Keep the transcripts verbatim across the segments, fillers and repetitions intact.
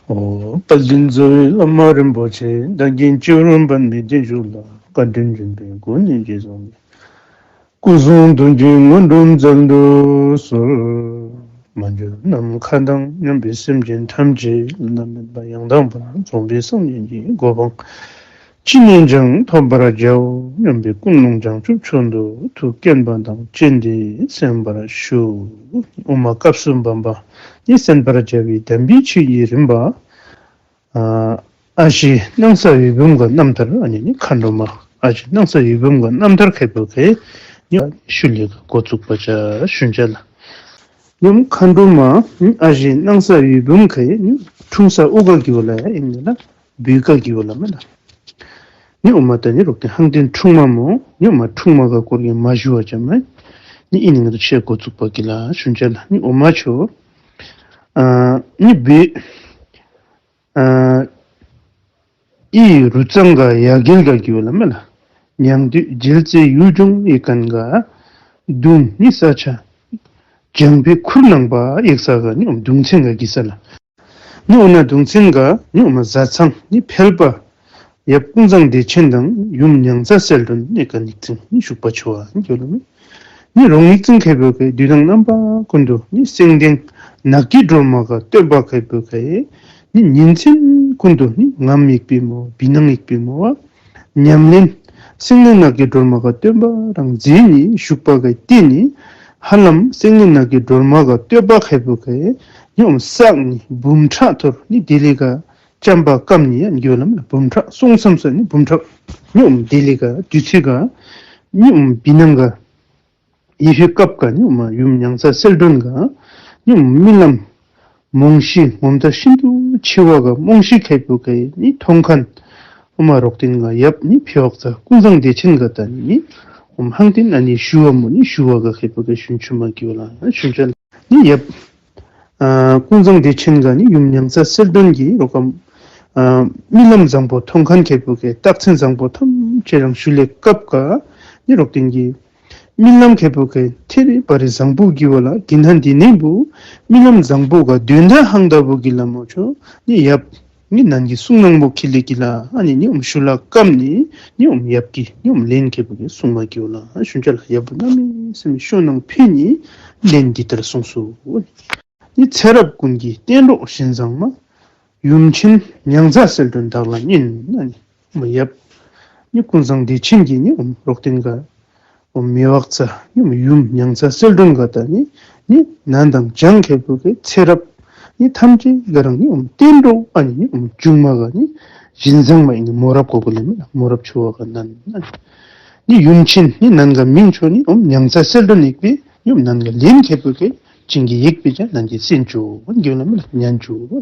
ཨོ། དཔལ་ལྡན་རྩ་བའི་བླ་མ་རིན་པོ་ཆེ། བདག་གིས་སྤྱི་བོར་འབར་མི་བརྟན་བཞུགས་ལ། བཀའ་དྲིན་ཆེན་པོས་སྐུ་ནི་རྗེས་བཟུང་ནས། སྐུ་གསུང་ཐུགས་ཀྱི་དངོས་གྲུབ་སྩལ་དུ་གསོལ། མ་གྱུར་ནམ་མཁའ་དང་མཉམ་པའི་སེམས་ཅན་ཐམས་ཅད། བླ་ན་མེད་པ་ཡང་དག་པར་རྫོགས་པའི་སངས་རྒྱས་ཀྱི་གོ་འཕང་ཅི་ནས་ཀྱང་ཐོབ་པར་བྱའོ་སྙམ་པའི་ཀུན་སློང་བྱང་ཆུབ་མཆོག་ཏུ་ཐུགས་བསྐྱེད་པ་དང་བཅས་ཏེ་གསན་པར་ཞུ། དབུ་མ་སྐབས་སུ་བབ་པ་ནི་གསན་པར་བྱ་བའི་དམ་པའི་ཆོས་ཀྱི་རིམ་པ། ཨ་ཨ་ཞེ་སྣང་ས་འོད་འབུམ་གྱི་རྣམ་ཐར། ཨ་ནི་ནི་མཁའ་འགྲོ་མ་ཨ་ཞེ་སྣང་ས་འོད་འབུམ་གྱི་རྣམ་ཐར་ཁེ་པོ་ཁེ་ནི་ཤུལ་ལས་འགོ་བཙུགས་པ་ཅ་ཞུན་ཅ་ལགས། ནི་མཁའ་འགྲོ་མ་ཨ་ཞེ་སྣང་ས་འོད་འབུམ་ཁེ་ནི་འཁྲུངས་ས་དབུ་ག་གི་བ་ལ་ཨིན་ན་ལགས། བོད་ག་གི་བ་ལ་མེ་ལགས། ནི་འོ་མ་ད་ནི་རོག་ཏེ་ཧང་ཏེན་འཁྲུངས་མ་མོ་ནི་འོ་མ་འཁྲུངས་མ་ག་སྐོར་གི་མ་ཞུ་བ་ཅ་མེ། ནི་ཨིན་ནི་ང་དང་ཆེ་འགོ་བཙུགས་པ་གི་ལ་ཞུན་ཅ་ལགས། ནི་འོ་མ་ཆོ་ཨ་ནི་བོད་ཨ་ཨི་རུ་ཙང་ག་ཡ་གེལ་ག་གི་བ་ལ་མེ་ལགས། ཉང་སྟོད་རྒྱལ་རྩེ་ཡུལ་ལྗོངས་ཡེ་ཀན་ག་གདུང་ནི་ས་ཆ་བྱང་པའི་ཁུར་ནང་པ་ཡེག་ས་ག་ནི་འོ་མ་གདུང་ཚན་ག་གི་ས་ལ། ནི་འོ་ན་གདུང་ཚན་ག་ནི་འོ་མ་བཟའ་ཚང་ནི་ཕལ་པ་ཡབ་ཀུན་བཟང་བདེ་ཆེན་དང་ཡུམ་མྱང་ཚ་གསལ་སྒྲོན་ནི་ག་ཉིག་ཙིང་ནི་བཞུགས་པ་ཆོ་བ་ནི་གི་བ་ལ་མེ། ནི་རོང་ཉིག་ཙིང་ཁེ་པོ་ཁེ་དུས་དང་རྣམ་པ་ཀུན་ཏུ་ནི་སེང་ལྡེང་ནགས་ཀྱི་སྒྲོལ་མ་ག་སྟོན་པ་ཁེ་པོ་ཁེ་ནི་ཉིན་མཚན་ཀུན་ཏུ་ནི་ངམ་ཡེག་པའི་མོ་བི་ནང་ཡེག་པའི་མོ་བ་ཉམས་ལེན་སེང་ལྡེང་ནགས་ཀྱི་སྒྲོལ་མ་ག་སྟོན་པ་རང་མཛད་ནི་བཞུགས་པ་ག་བརྟེན་ནི་ཧ་ལམ་སེང་ལྡེང་ནགས་ཀྱི་སྒྲོལ་མ་ག་སྟོན་པ་ཁེ་པོ་ཁེ་ནི་འོ་མ་སག་ནི་འབུམ་ཕྲག་ཐོར་ནི་དེ་ལས་ག་བྱམས་པ་སྐམ་ནི་ཡང་གི་བ་ལ་མེ་ལགས། འབུམ་ཕྲག་སོང་སམ་ས་ནི་འབུམ་ཕྲག་ནི་འོ་མ་དེ་ལས་ག་དུས་ཚོད་ག་ནི་འོ་མ་བི་ནང་ག་ཡེ་ཤེས་སྐབས་ག་ནི་འོ་མ་ཡུམ་མྱང་ཚ་གསལ་སྒྲོན་ག་ནི་འོ་མ་རྨི་ལམ་རྨོངས་ཤེས་ངོ་མཚར་ཤིན་ཏུ་ཆེ་བ་ག་རྨོངས་ཤེས་ཁེ་པོ་ཁེ་ནི་མཐོང་མཁན་འོ་མ་རོག་ཏེན་ག་ཡབ་ནི་ཕི་ཝག་ཚ་ཀུན་བཟང་བདེ་ཆེན་ག་ད་ནི་ནི་འོ་མ་ཧང་ཏེན་ཨ་ནི་ཞུ་བ་མོ་ནི་ཞུ་བ་ག་ཁེ་པོ་ཁེ་ཞུན་ཆུ་མ་གི་བ་ལ་ཞུན་ཅ་ལགས། ནི་ཡབ་ཨ་ཀུན་བཟང་བདེ་ཆེན་ག་ནི་ཡུམ་མྱང་ཚ་གསལ་སྒྲོན་གྱི་རོག་ག་ཨ་རྨི་ལམ་བཟང་པོ་མཐོང་མཁན་ཁེ་པོ་ཁེ་རྟགས་མཚན་བཟང་པོ་ཐམས་ཅད་རང་ཞུ་ལེ་སྐབས་ག་ནི་རོག་ཏེན་གྱི་རྨི་ལམ་ཁེ་པོ་ཁེ་ཐེ་རི་བ་རི་བཟང་པོ་གི་བ་ལ་གི་ན་འདི་ནི་བུ་རྨི་ལམ་བཟང་པོ་ག་དོན་དག་ཧང་ད་བུ་གི་ལ་མོ་ཆོ་ནི་ཡབ་ནི་ནན་གྱི་གསུང་ནང་མོ་ཁི་ལེ་གི་ལ་ཨ་ནི་ནི་འོ་མ་ཞུ་ལ་སྐམ་ནི་ནི་འོ་མ་ཡབ་ཀྱི་ནི་འོ་མ་ལན་ཁེ་པོ་ཁེ་གསུང་མ་གི་བ་ལ་ཞུན་ཅ་ལགས། ཡབ་བུ་གནམ་མེད་ས་མེད་ཤོ་ནང་ཕེ་ནི་ལན་འདི་ལྟར་གསུངས་སོ། ནི་ཚེ་རབས་ཀུན་གྱི་གཏན་གྲོགས་བཞིན་བཟང་མ། ཡུམ་ཆེན་མྱང་ཚ་གསལ་སྒྲོན་བདག་ལ་བསྙེན། ཨ་ནི་མ་ཡབ་ནི་ཀུན་བཟང་བདེ་ཆེན་གྱི་ནི་འོ་མ་རོག་ཏེན་ག་འོ་མ་མི་ཝག་ཚ་ནི་འོ་མ་ཡུམ་མྱང་ཚ་གསལ་སྒྲོན་ག་ད་ནི་ནི་ནན་དང་བྱང་ཁེ་པོ་ཁེ་ཚེ་རབས་ནི་ཐམས་ཅད་ག་རང་ནི་འོ་མ་གཏན་གྲོགས་ཨ་ནི་ནི་འོ་མ་བྱུང་མ་ག་ནི་བཞིན་བཟང་མ་ཨིན་ནི་མོ་རབ་གོ་གོ་ལེ་མེ་ལགས། མོ་རབ་ཆོ་བ་ག་ནན་ཨ་ནི་ནི་ཡུམ་ཆེན་ནི་ནན་ག་མིང་ཆོ་ནི་འོ་མ་མྱང་ཚ་གསལ་སྒྲོན་ཡེག་པའི་ནི་འོ་མ་ནན་ག་ལན་ཁེ་པོ་ཁེ་བྱིན་གྱིས་ཡེག་པའི་ཅ་ནན་གྱི་སེན་ཅོ་གི་ལ་མེ་ལགས་ཉན་ཅོ།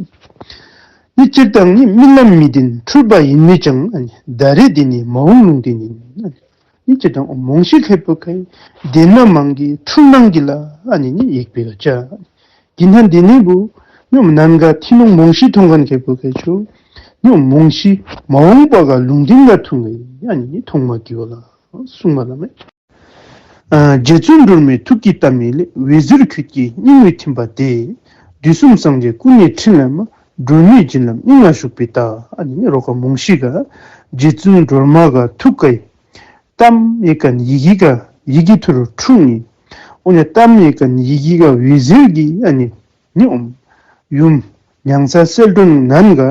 ནི་སྤྱིར་བཏང་ནི་རྨི་ལམ་མི་བདེན་འཁྲུལ་པ་ཡིན་མོད་ཀྱང་། ཨ་ནི་ད་རེས་འདི་ནི་མ་འོངས་ལུང་བསྟན་ཡིན། ཨ་ནི་ནི་སྤྱིར་བཏང་འོ་མ་རྨོངས་ཤེས་ཁེ་པོ་ཁེ་བདེན་ན་མང་གི་འཁྲུལ་སྣང་གི་ལ་ཨ་ནི་ནི་ཡེག་པའི་ག་ཅ། གི་ན་འདི་ནི་བུ་ནི་འོ་མ་ནན་ག་ཐིམ་ལུང་རྨོངས་ཤེས་མཐོང་མཁན་ཁེ་པོ་ཁེ་ཆོ་ནི་འོ་མ་རྨོངས་ཤེས་མ་འོངས་པ་ག་ལུང་བསྟན་ག་ཐུང་གི་ཨ་ནི་ནི་མཐོང་མ་གི་བ་ལ་གསུང་མ་ལ་མེ། ཨ་རྗེ་བཙུན་སྒྲོལ་མའི་ཐུགས་ཀྱི་གཏམ་ཡིག་ལས། འོད་ཟེར་ཁྱོད་ཀྱི་སྙིང་དབུས་ཐིམ་པ་དེ། དུས་གསུམ་སངས་རྒྱས་སྐུ་ནི་ཕྲིན་ལས་མ། སྒྲོལ་མའི་བྱིན་རླབས་སྙིང་ལ་ཞུགས་པའི་རྟགས། ཨ་ནི་ནི་རོག་ག་རྨོངས་ཤེས་ག་རྗེ་བཙུན་སྒྲོལ་མ་ག་ཐུགས་ཀའི་གཏམ་ཡེག་མཁན་ཡི་གེ་ག་ཡི་གེ་ཐུར་འཁྲུངས་ནི། འོ་ནི་གཏམ་ཡེག་མཁན་ཡི་གེ་ག་འོད་ཟེར་གྱི་ཨ་ནི་ནི་འོ་མ་ཡུམ་མྱང་ཚ་གསལ་སྒྲོན་ནན་ག་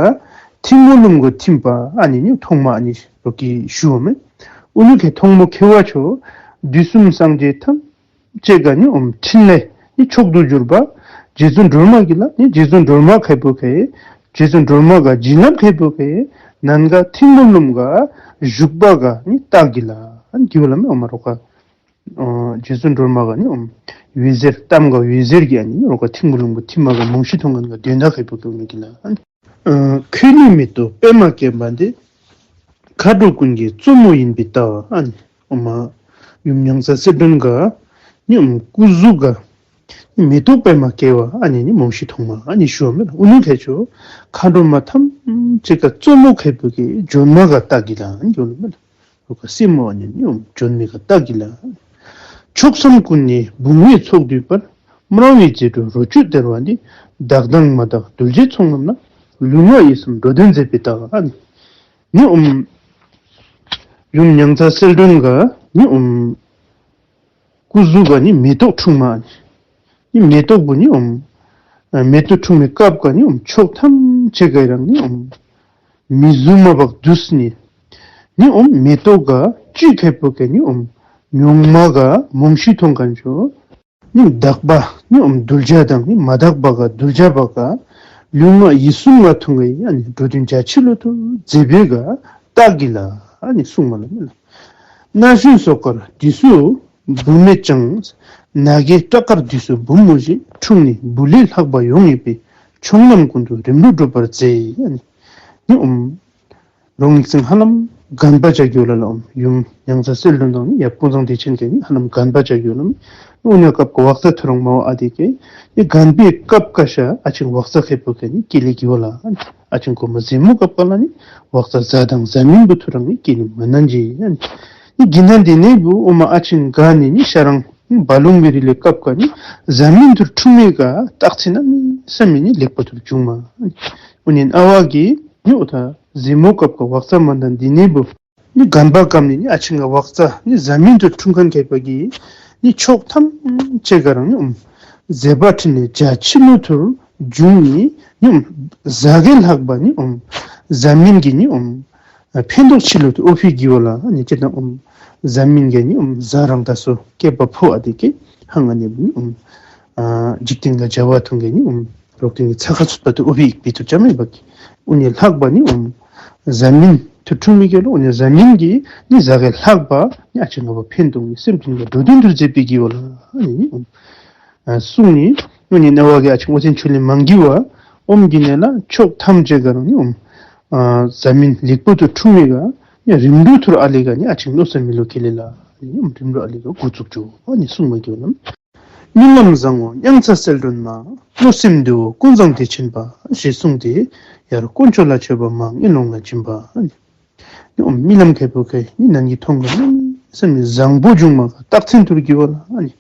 ཐིམ་ལུང་ག་ཐིམ་པ་ཨ་ནི་ནི་མཐོང་མ་ཨ་ནི་རོག་གི་ཞུ་བ་མེ། ཨུ་ནུ་ཁེ་མཐོང་མོ་ཁེ་བ་ཆོ་དུས་གསུམ་སངས་རྒྱས་ཐམས་ཅད་ག་ནི་འོ་མ་ཕྲིན་ལས་ནི་མཆོག་ཏུ་གྱུར་པ་རྗེ་བཙུན་སྒྲོལ་མ་གི་ལ་ནི་རྗེ་བཙུན་སྒྲོལ་མ་ཁེ་པོ་ཁེ་རྗེ་བཙུན་སྒྲོལ་མ་ག་བྱིན་རླབས་ཁེ་པོ་ཁེ་ནན་ག་ཐིམ་ལུང་ག་བཞུགས་པ་ག་ནི་རྟགས་གི་ལ་ཨ་ནི་གི་བ་ལ་མེ་འོ་མ་རོག་ག་ཨ་རྗེ་བཙུན་སྒྲོལ་མ་ག་ནི་འོ་མ་འོད་ཟེར་གཏམ་ག་འོད་ཟེར་གྱི་ཨ་ནི་རོག་ག་ཐིམ་ལུང་ག་ཐིམ་མ་ག་རྨོངས་ཤེས་མཐོང་མཁན་ག་དོན་དག་ཁེ་པོ་ཁེ་ཨུ་ནུ་གི་ལ་ཨ་ནི། ཨ་ཁྱོད་ནི་མེ་ཏོག་པདྨ་སྐྱེས་པ་འདི། མཁའ་འགྲོ་ཀུན་གྱི་གཙོ་མོ་ཡིན་པའི་རྟགས། ཨ་ནི་འོ་མ་ཡུམ་མྱང་ཚ་གསལ་སྒྲོན་ག་ནི་འོ་མ་སྐུ་གཟུགས་ག་མེ་ཏོག་པདྨ་སྐྱེས་པ་ཨ་ནི་ནི་རྨོངས་ཤེས་མཐོང་མ་ཨ་ནི་ཞུ་བ་མེ་ལགས། ཨུ་ནུ་ཁེ་ཆོ་མཁའ་འགྲོ་མ་ཐམས་ཅད་ག་གཙོ་མོ་ཁེ་པོ་ཁེ་བྱོན་མ་ག་རྟགས་གི་ལ་ཨ་ནི་གི་བ་ལ་མེ་ལགས། རོག་ག་སེན་མོ་ཨ་ནི་ནི་འོ་མ་བྱོན་མི་ག་རྟགས་གི་ལ། ཕྱོགས་མཚམས་ཀུན་ནས་བུང་བའི་ཚོགས་འདུས་པར། སྨྲ་བའི་རྗེས་འགྲོ་རོ་བཅུད་སྟེར་བ་འདི། བདག་དང་མ་བདག་གདུལ་བྱའི་ཚོགས་རྣམས་ལ། ལུས་ངག་ཡིད་གསུམ་འགྲོ་དོན་མཛད་པའི་རྟགས། ཨ་ནི་ནི་ཨོམ་ཡུམ་མྱང་ཚ་གསལ་སྒྲོན་ག་ནི་ཨོམ་སྐུ་གཟུགས་ག་ནི་མེ་ཏོག་འཁྲུངས་མ། ཨ་ནི་ནི་མེ་ཏོག་བུ་ནི་ཨོམ་ཨ་མེ་ཏོག་འཁྲུངས་མི་སྐབས་ག་ནི་ཨོམ་ཕྱོགས་ཐམས་ཅད་ག་རང་ནི་ཨོམ་མི་གཟུགས་མ་བག་དུས་ནི་ནི་ཨོམ་མེ་ཏོག་ག་བཅུད་ཁེ་པོ་ག་ནི་ཨོམ་མྱོང་མ་ག་མོང་ཤུལ་མཐོང་མཁན་ཆོ། ནི་དག་པ་ནི་ཨོམ་གདུལ་བྱ་དང་ནི་མ་དག་པ་ག་གདུལ་བྱ་བ་ག་ལུས་ངག་ཡིད་གསུམ་ལ་ཐུག་པའི་ཨ་ནི་འགྲོ་དོན་རྒྱ་ཆེ་ལོ་ཐུག་མཛད་པའི་ག་རྟགས་ཀྱི་ལ་ཨ་ནི་གསུངས་མ་ལ་མེ་ལ། ན་གཞོན་སོགས་ཀར་དུས་སུ་བུད་མེད་ཀྱང་། ན་རྒས་སྐྲག་དཀར་དུས་སུ་བུ་མོ་ཞིག་འཁྲུངས་ནས་བུ་ལས་ལྷག་པ་ཡོང་ཡོད་པས་མཆོག་རྣམས་ཀུན་ཏུ་རིམ་གྲོ་སྒྲུབ་པར་མཛད། ཨ་ནི་ནི་ཨོམ་རོང་ནིག་ཚང་ཧ་ལམ་རྒན་པ་ཅིག་གི་ཝ་ལ་ལ་ཨོམ་ཡུམ་མྱང་ཚ་གསལ་སྒྲོན་དང་ནི་ཡབ་ཀུན་བཟང་བདེ་ཆེན་ག་ནི་ཧ་ལམ་རྒན་པ་ཅིག་གི་ཝ་ལ་ནི་ཨོ་ཉ་སྐབས་ཀྱི་ཝག་ཙ་ཐུ་རང་མ་བ་ཨ་དེ་ག་ནི་རྒན་པའི་སྐབས་ཀ་ཤ་ཨ་ཆིང་ཝག་ཙ་ཁེ་པོ་ག་ནི་སྐྱེ་ལེ་གི་ཝ་ལ་ཨ་ཆིང་གོ་མ་ཟེ་མོ་སྐབས་ཀ་ལ་ནི་ཝག་ཙ་ཟ་དང་ཟ་མིན་བུ་ཐུ་རང་ནི་སྐྱེ་ནི་མ་ནན་ཇི་ཨ་ནི་གི་ན་འདི་ནི་བུ་ཨོ་མ་ཨ་ཆིང་ག་ནི་ནི་ཤ་རང་བ་ལུང་བི་རི་ལེ་སྐབས་ཀ་ནི་ཟ་མིན་ཐུར་འཁྲུངས་མི་ག་རྟགས་ཚེ་ན་མི་ས་མི་ནི་ལེགས་པ་ཐུར་བྱུང་མ། ཨོ་ནི་ཨ་བ་གི་ནི་ཨོ་ཐ་ཟེ་མོ་སྐབས་ཀ་ཝག་ཙ་མ་ནན་འདི་ནི་བུ་ནི་རྒན་པ་སྐབས་ནི་ནི་ཨ་ཆིང་ག་ཝག་ཙ་ནི་ཟ་མིན་ཐུར་འཁྲུངས་མཁན་ཁེ་པོ་གི་ནི་ཕྱོགས་ཐམས་ཅད་ག་རང་ནི་ཨོམ་ཟེ་བ་ཁྲིད་ནས་རྒྱ་ཆེ་ལོ་ཐུར་བྱུང་ནི་ནི་ཨོམ་ཟ་གེ་ལྷག་པ་ནི་ཨོམ་ཟ་མིན་གི་ནི་ཨོམ་ཕན་ཐོགས་ཆེ་ལོ་ཐུར་ཨོ་ཕི་གི་ཝ་ལ་ནི་ཅི་དང་ཨོམ་ཟ་མིན་ག་ནི་ཨོམ་ཟ་རང་ད་སོ་སྐྱེ་བ་ཕོ་ཨ་དེ་ག་ཧང་ཨ་ནི་བུ་ནི་ཨོམ་འཇིག་རྟེན་ག་བྱ་བ་ཐུང་ག་ནི་ཨོམ་རོག་ཏེ་ནི་ཚ་ཁ་ཚུད་པ་ཐུར་ཨོ་ཕི་ཡིག་པི་ཐུར་ཅ་མེ་བ་གི་ཨོ་ནི་ལྷག་པ་ནི་ཨོམ་ཟ་མིན་ཐུར་འཁྲུངས་མི་ག་ལོ། ཨོ་ནི་ཟ་མིན་གི་ནི་ཟ་གེ་ལྷག་པ་ནི་ཨ་ཆིང་ག་བ་ཕན་ཐོགས་ནི་སེམས་ཅན་ག་འགྲོ་དོན་ཐུར་མཛད་པའི་གི་ཝ་ལ་ཨ་ནི་ཨོམ་ཨ་གསུངས་ནི་ཨོ་ནི་ན་བ་གི་ཨ་ཆིང་ཨོ་ཆེན་ཆུ་ལི་མང་གི་ཝ་ཨོམ་གི་ནི་ལ་ཕྱོགས་ཐམས་ཅད་ག་རང་ནི་ཨོམ་ཨ་ཟ་མིན་ལེགས་པོ་ཐུར་འཁྲུངས་མི་ག་ནི་རིམ་གྲོ་ཐུར་ཨ་ལེ་ག་ནི་ཨ་ཆིང་ལོ་ས་མི་ལོ་ཁེ་ལེ་ལ་ནི་ཨོམ་རིམ་གྲོ་ཨ་ལེ་ག་འགོ་བཙུགས་ཅོ་ཨ་ནི་གསུངས་མ་གི་ཝ་ལ། རྨི་ལམ་བཟང་བོ་མྱང་ཚ་གསལ་སྒྲོན་མ། བློ་སེམས་བདེ་བོ་ཀུན་བཟང་བདེ་ཆེན་པ། ཞེས་གསུངས་ཏེ་ཡར་དཀོན་མཆོག་ལ་མཆོད་པ་མར་ངན་སློང་ལ་སྦྱིན་པ། ནི་ཨོམ་རྨི་ལམ་ཁེ་པོ་ག་ནི་ནན་གི་མཐོང་ག་ནི་སེམས་ནི་བཟང་པོ་བྱུང་མ་ག་རྟགས་མཚན་ཐུར་གི་ཝ་ལ་ནི་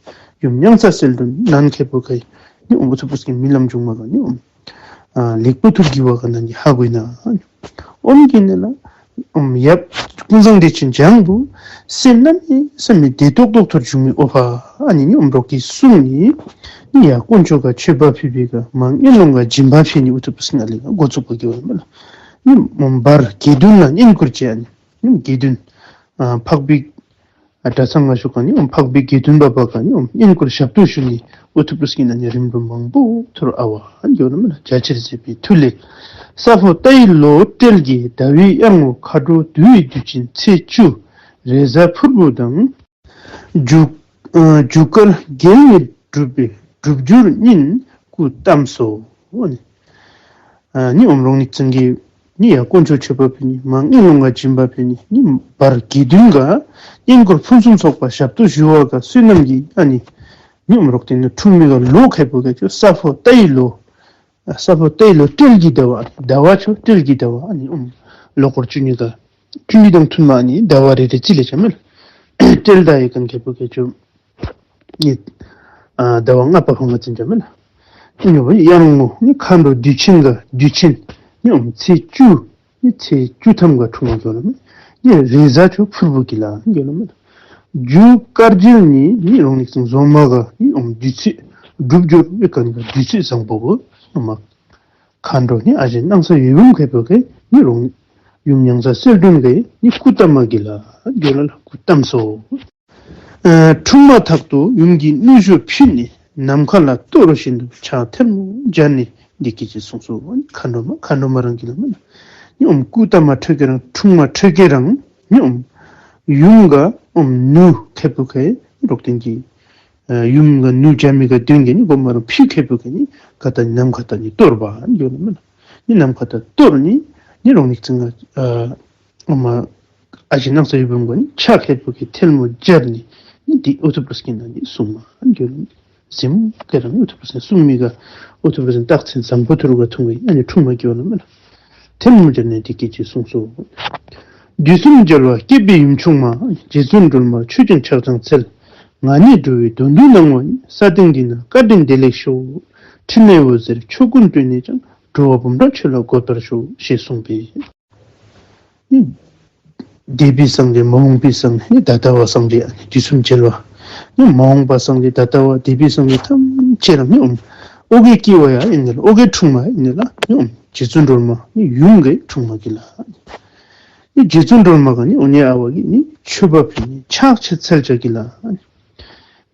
ཡུམ་མྱང་ཚ་གསལ་སྒྲོན་ནན་ཁེ་པོ་ག་ནི་ཨོམ་བུ་ཚུ་བུ་སྐྱེ་རྨི་ལམ་བྱུང་མ་ག་ནི་ཨོམ་ཨ་ལེགས་པོ་ཐུར་གི་ཝ་ག་ནན་གི་ཧ་གོ་ན་ཨོམ་གི་ནི་ལ་ཨོམ་ཡབ་ཀུན་བཟང་བདེ་ཆེན་བྱང་བུ་སེམས་གནམ་མེད་ས་མེད་བདེ་ཏོག་ཏོ་ཐུར་བྱུང་མི་ཨོ་ཕ་ཨ་ནི་ནི་ཨོམ་རོག་གི་གསུངས་ནི་ནི་ཡར་དཀོན་མཆོག་ག་མཆོད་པ་ཕུལ་བི་ག་མར་ངན་སློང་ག་སྦྱིན་པ་ཕུལ་ནི་ཨུ་ཐུ་པུ་སི་ན་ལེ་ག་འགོ་བཙུགས་པ་གི་ཝ་ལ་མེ་ལ། ནི་ཨོམ་བར་དགེ་འདུན་ལ་བསྙེན་བཀུར་བྱས་ནི་ནི་དགེ་འདུན་ཨ་འཕགས་པའི་ཨ་གྲྭ་ཚང་ང་ཞུགས་ག་ནི་ཨོམ་འཕགས་པའི་དགེ་འདུན་པ་བ་ག་ནི་ཨོམ་བསྙེན་བཀུར་ཞབས་ཏོག་ཞུ་ནི་ཨུ་ཐུ་པུ་སི་ན་ནི་རིམ་གྲོ་མང་པོ་ཐུར་ཨ་བ་ཨ་ནི་གི་ཝ་ལ་མེ་ལ་རྒྱ་ཆེར་མཛད་པའི་མཐུ་ལས། ས་ཕོ་རྟ་ཡི་ལོ་སྤྲེལ་གྱི་ཟླ་བའི་དབྱར་རྔོག་མཁའ་འགྲོ་འདུ་བའི་དུས་ཆེན་ཚེས་བཅུ་རེས་གཟའ་ཕུར་བུ་དང་། རྒྱུ་ཨ་རྒྱུ་སྐར་རྒྱལ་ནི་སྒྲུབ་པའི་སྒྲུབ་སྦྱོར་གཉིས་སྐུ་བལྟམས་སོ། ཨ་ནི་ཨ་ནི་ཨོམ་རོང་ནིག་ཚང་གི་ནི་ཡར་དཀོན་མཆོག་མཆོད་པ་ཕུལ་ནི་མར་ངན་སློང་ག་སྦྱིན་པ་ཕུལ་ནི་ནི་བར་དགེ་འདུན་ག་བསྙེན་བཀུར་ཕུན་སུམ་ཚོགས་པ་ཞབས་ཏོག་ཞུ་བ་ག་བསོད་ནམས་ཀྱི་ཨ་ནི་ནི་ཨོམ་རོག་ཏེ་ནི་འཁྲུངས་མི་ག་ལོ་ཁེ་པོ་ག་ཅོ་ས་ཕོ་རྟ་ཡི་ལོ། ས་ཕོ་རྟ་ཡི་ལོ་སྤྲེལ་གྱི་ཟླ་བ་ཟླ་བ་ཆོ་སྤྲེལ་གྱི་ཟླ་བ་ཨ་ནི་ཨོམ་ལོ་འཁོར་བཅུ་གཉིས་ག་བཅུ་གཉིས་དང་ཐུན་མ་ཨ་ནི་ཟླ་བ་རེ་རེ་རྩི་ལེ་ཆ་མེ་ལ། སྤྲེལ་ཟླ་ཡི་གན་ཁེ་པོ་ག་ཅོ་ནི་ཨ་ཟླ་བ་ལྔ་པ་ཕང་ང་རྩི་ཆ་མེ་ལ། ཨ་ནི་བ་དབྱར་རྔོག་ནི་མཁའ་འགྲོ་དུས་ཆེན་ག་དུས་ཆེན་ནི་ཨོམ་ཚེས་བཅུ་ནི་ཚེས་བཅུ་ཐམ་ག་འཁྲུངས་མ་གི་ཝ་ལ་མེ་ལ། ནི་རེས་གཟའ་ཆོ་ཕུར་བུ་གི་ལ་གི་ཝ་ལ་མེ་ལ། རྒྱུ་སྐར་རྒྱལ་ནི་ནི་རོང་ནིག་ཚང་འཛོམས་མ་ག་ནི་ཨོམ་དུས་ཚོད་སྒྲུབ་སྦྱོར་བའི་གན་ག་དུས་ཚོད་བཟང་པོ་བུ་ཨོམ་མཁའ་འགྲོ་ནི་ཨ་ཞེ་སྣང་ས་ཡོད་བུམ་ཁེ་པོ་ག་ནི་རོང་ཡུམ་མྱང་ཚ་གསལ་སྒྲོན་ག་ནི་སྐུ་བལྟམས་མ་གི་ལ་གི་ཝ་ལ་སྐུ་བལྟམས་སོ། ཨ་འཁྲུངས་མ་ཐག་ཏུ་ཡུམ་གྱིས་ནུ་ཞོ་ཕུལ་ནས་ནམ་མཁའ་ལ་གཏོར་བཞིན་དུ་ཕྱག་ཐལ་མོ་སྦྱར་ནས་འདི་སྐད་ཅེས་གསུངས་སོ། མཁའ་འགྲོ་མ་མཁའ་འགྲོ་མ་རང་གི་ལ་མེ་ལ། ནི་ཨོམ་སྐུ་བལྟམས་མ་ཁྲོས་ཀྱི་རང་འཁྲུངས་མ་ཁྲོས་ཀྱི་རང་ནི་ཨོམ་ཡུམ་ག་ཨོམ་ནུ་ཁེ་པོ་ག་རོག་ཏེ་གི་ཨ་ཡུམ་ག་ནུ་སྦྱར་མི་ག་དོན་ག་ནི་གོ་མ་རང་ཕི་ཁེ་པོ་ག་ནི་ག་ད་ནམ་མཁའ་ད་ནི་གཏོར་བ་གི་ཝ་ལ་མེ་ལ། ནི་ནམ་མཁའ་ད་གཏོར་ནི་ནི་རོང་ནིག་ཚང་ག་ཨ་ཨོམ་ཨ་ཞེ་སྣང་ས་ཡོད་བུམ་ག་ནི་ཕྱག་ཁེ་པོ་ག་ཐལ་མོ་སྦྱར་ནི་ནི་འདི་ཨུ་ཐུ་པུ་སི་ན་ནི་གསུངས་མ་གི་ཝ་ལ་མེ་ལ། ཟེ་མོ་ག་རང་ཨུ་ཐུ་པུ་སི་གསུངས་མི་ག་ཨུ་ཐུ་པུ་སི་རྟགས་མཚན་བཟང་པོ་ཐུར་ག་འཁྲུངས་པའི་ཨ་ནི་འཁྲུངས་མ་གི་ཝ་ལ་མེ་ལ། ཐལ་མོ་སྦྱར་ནས་འདི་སྐད་ཅེས་གསུངས་སོ། དུས་གསུམ་རྒྱལ་བ་བསྐྱེད་པའི་ཡུམ་ཆུང་མ། རྗེ་བཙུན་སྒྲོལ་མར་མཆོད་ཅིང་ཕྱག་བརྩམས་འཚལ། ང་ནི་འགྲོ་བའི་དོན་དུ་སྣང་བ་ཡིན། ས་སྟེང་འདི་ན་བཀའ་དྲིན་བདེ་ལེགས་ཤོག། ཕྲིན་ལས་འོད་ཟེར་ཕྱོགས་ཀུན་སྤྲོས་ནས་ཀྱང་། འགྲོ་བ་འབུམ་ཕྲག་ཆོས་ལ་འགོད་པར་ཤོག་ཞེས་གསུངས་པས། འདས་པའི་སངས་རྒྱས་མ་འོངས་པའི་སངས་རྒྱས་ད་ལྟ་བ་སངས་རྒྱས་དུས་གསུམ་རྒྱལ་བ། ནི་མ་འོངས་པ་སངས་རྒྱས་ད་ལྟ་བ་འདས་པའི་སངས་རྒྱས་ཐམས་ཅད་ར་ནི་ཨོམ་ཨོ་གི་སྐྱེ་བ་ཡ་ཨིན་ནི་ལ་ཨོ་གི་འཁྲུངས་མ་ཨིན་ནི་ལ་ནི་ཨོམ་རྗེ་བཙུན་སྒྲོལ་མ་ནི་ཡུམ་གི་འཁྲུངས་མ་གི་ལ། ནི་རྗེ་བཙུན་སྒྲོལ་མ་ག་ནི་ཨོ་ནི་ཨ་བ་གི་ནི་མཆོད་པ་ཕུལ་ནི་ཕྱག་ཕྱི་འཚལ་བྱ་གི་ལ།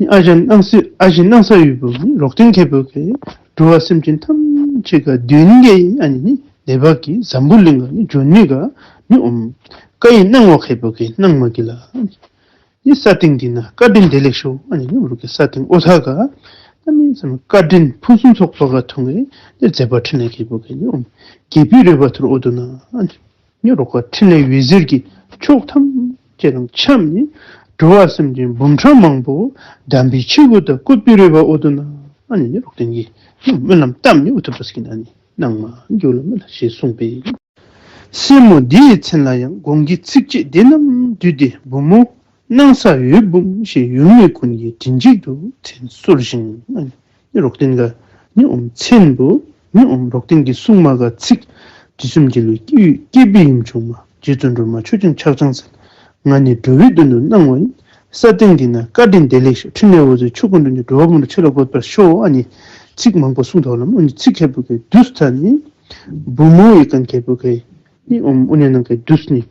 ནི་ཨ་ཞང་སྣང་སྲིད་ཨ་ཞང་སྣང་ས་འོད་འབུམ་ནི་རོག་ཏིང་ཁེ་པོ་ཁེ་འགྲོ་བ་སེམས་ཅན་ཐམས་ཅད་ག་དོན་གྱི་ཨ་ནི་ནི་ནེ་བ་གི་འཛམ་བུ་གླིང་ག་ནི་འབྱོན་མི་ག་ནི་ཨོམ་བཀའ་ཡི་གནང་བ་ཁེ་པོ་ཁེ་གནང་མ་གི་ལ། ནི་ས་སྟེང་འདི་ན་བཀའ་དྲིན་བདེ་ལེགས་ཤོག་ཨ་ནི་ནི་རོག་གི་ས་སྟེང་ཨོ་ཐ་ག་ཨ་ནི་སམ་བཀའ་དྲིན་ཕུན་སུམ་ཚོགས་པ་ག་ཐུང་ངེ་ནི་མཛད་པ་འཕྲིན་ལས་ཁེ་པོ་ཁེ་ནི་ཨོམ་རྒྱལ་པོའི་རོལ་པ་ཐུར་ཨོ་དོ་ན་ཨ་ནི། ནི་རོག་ཁ་འཕྲིན་ལས་འོད་ཟེར་གྱི་མཆོག་ཐམས་ཅད་རང་འཆམ་ནི་འགྲོ་བ་སེམས་ཅན་འབུམ་ཕྲག་མང་པོ་དམ་པའི་ཆོས་སྐུ་དང་བཀོད་པའི་རོལ་པ་ཨོ་དོ་ན་ཨ་ནི་ནི་རོག་ཏིང་གི་སྨོན་ལམ་བཏབ་ནི་ཨུ་ཐུ་པ་སྐྱིན་ཨ་ནི་གནང་མ་འགྱོ་ལ་མ་ལ་ཞེས་གསུངས་པས། སྲས་མོ་འདི་ཡི་མཚན་ལ་ཡང་དགོངས་ཀྱི་ཚིགས་བཅད་འདི་རྣམས་བསྡུས་ཏེ་བུ་མོ་སྣང་ས་འོད་འབུམ་ཞེས་ཡུལ་མི་ཀུན་གྱིས་མགྲིན་གཅིག་ཏུ་མཚན་གསོལ་ཞིང་། ནི་རོག་ཏིང་ག་ནི་ཨོམ་མཚན་བུ་ནི་ཨོམ་རོག་ཏིང་གི་སྲུང་མ་ག་ཚིག་དུས་གསུམ་རྒྱལ་བའི་སྐྱེས་བུ་ཡུམ་ཆུང་མ་རྗེ་བཙུན་སྒྲོལ་མ་ཆོས་སྐྱོང་ཕྱག་བྱང་ཚལ། ང་ནི་འགྲོ་བའི་དོན་དུ་གནང་བ་ཡིན། ས་སྟེང་འདི་ན་བཀའ་དྲིན་བདེ་ལེགས་ཤོག་འཕྲིན་ལས་འོད་ཟེར་ཆོས་སྐུ་འགྲོ་ནི་འགྲོ་བ་མུན་པ་ཆོས་ལ་འགོད་པར་ཤོག་ཨ་ནི་ཚིག་མང་པོ་གསུངས་ཐོག་ལ་ཨ་ནི་ཚིག་ཁེ་པོ་ཁེ་བསྡུས་ཐ་ནི་བུ་མོ་ཡི་གན་ཁེ་པོ་ཁེ་ནི་ཨོམ་ཨུ་ནི་ནང་ཁེ་བསྡུས་ནི།